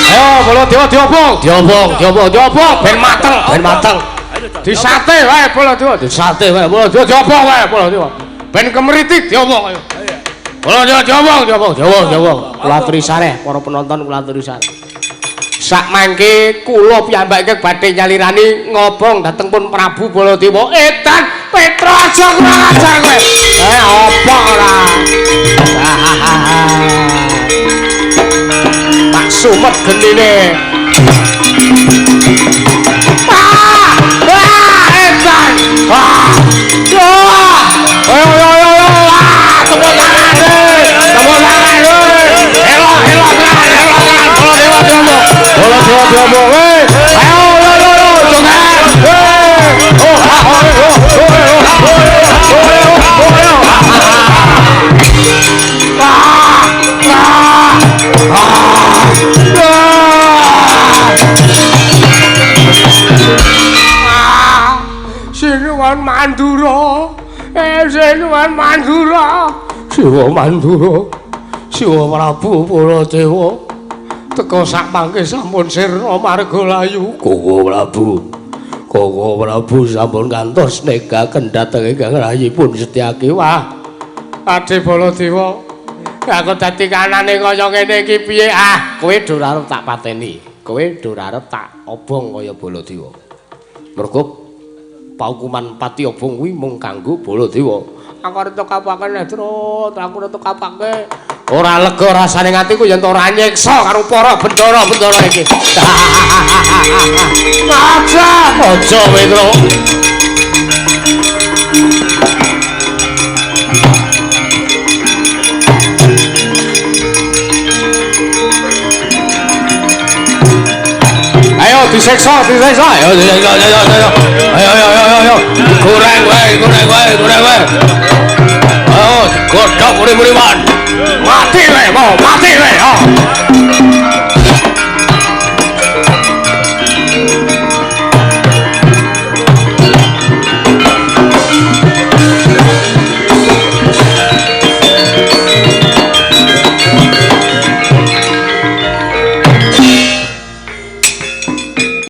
[SPEAKER 1] Ayo Baladewa diobong.
[SPEAKER 2] Diobong, diobong, diobong
[SPEAKER 1] ben mateng,
[SPEAKER 2] ben mateng.
[SPEAKER 1] Disate wae Baladewa,
[SPEAKER 2] disate wae Baladewa
[SPEAKER 1] diobong wae Baladewa. Ben kemritik diobong ayo. Baladewa diobong, diobong,
[SPEAKER 2] diobong, diobong. Kula aturi sareh para penonton kula aturi sareh.
[SPEAKER 1] Sak mangke kula piyambak ingkang badhe nyalirani ngobong dhateng pun Prabu Baladewa. Edan Petro aja kurang ajar kowe. Apa ora? Tak sumet genine. Ah! Wah, edan. Wah. Wah. Ayo ayo ayo ayo. Wah, tepuk tangan. Tepuk tangan. Elok elok tenan, elok tenan. Baladewa diomong. Baladewa diomong. Ayo ayo ayo joget. Oh, ah, oh, oh, oh, oh, oh, oh. Ah, ah, ah. Sinuwun Mandura. Sinuwun Mandura.
[SPEAKER 2] Siwa Mandura.
[SPEAKER 1] Siwa Prabu Baladewa. Teka sak mangke sampun sirna marga layu.
[SPEAKER 2] Koko Prabu. Koko Prabu sampun kantos negaken dhateng ingkang rayipun Setyaki.
[SPEAKER 1] Wah. Ade Baladewa. Aku dadi kanane kaya ngene iki piye? Ah,
[SPEAKER 2] kowe do ora arep tak pateni. Kowe do ora arep tak obong kaya Baladewa. Mergo paukuman pati obong kuwi mung kanggo Baladewa.
[SPEAKER 1] Aku arep tok kapake Trut, aku arep tok kapake.
[SPEAKER 2] Ora lega rasane atiku yen ora nyiksa karo para bendara-bendara iki.
[SPEAKER 1] Aja,
[SPEAKER 2] aja kowe, Truk. Ayo disiksa, disiksa. Ayo disiksa, ayo ayo. Ayo ayo ayo ayo. Goreng wae, goreng wae, goreng wae. Ayo godhog urip-uripan.
[SPEAKER 1] Mati wae, mau mati wae. Oh.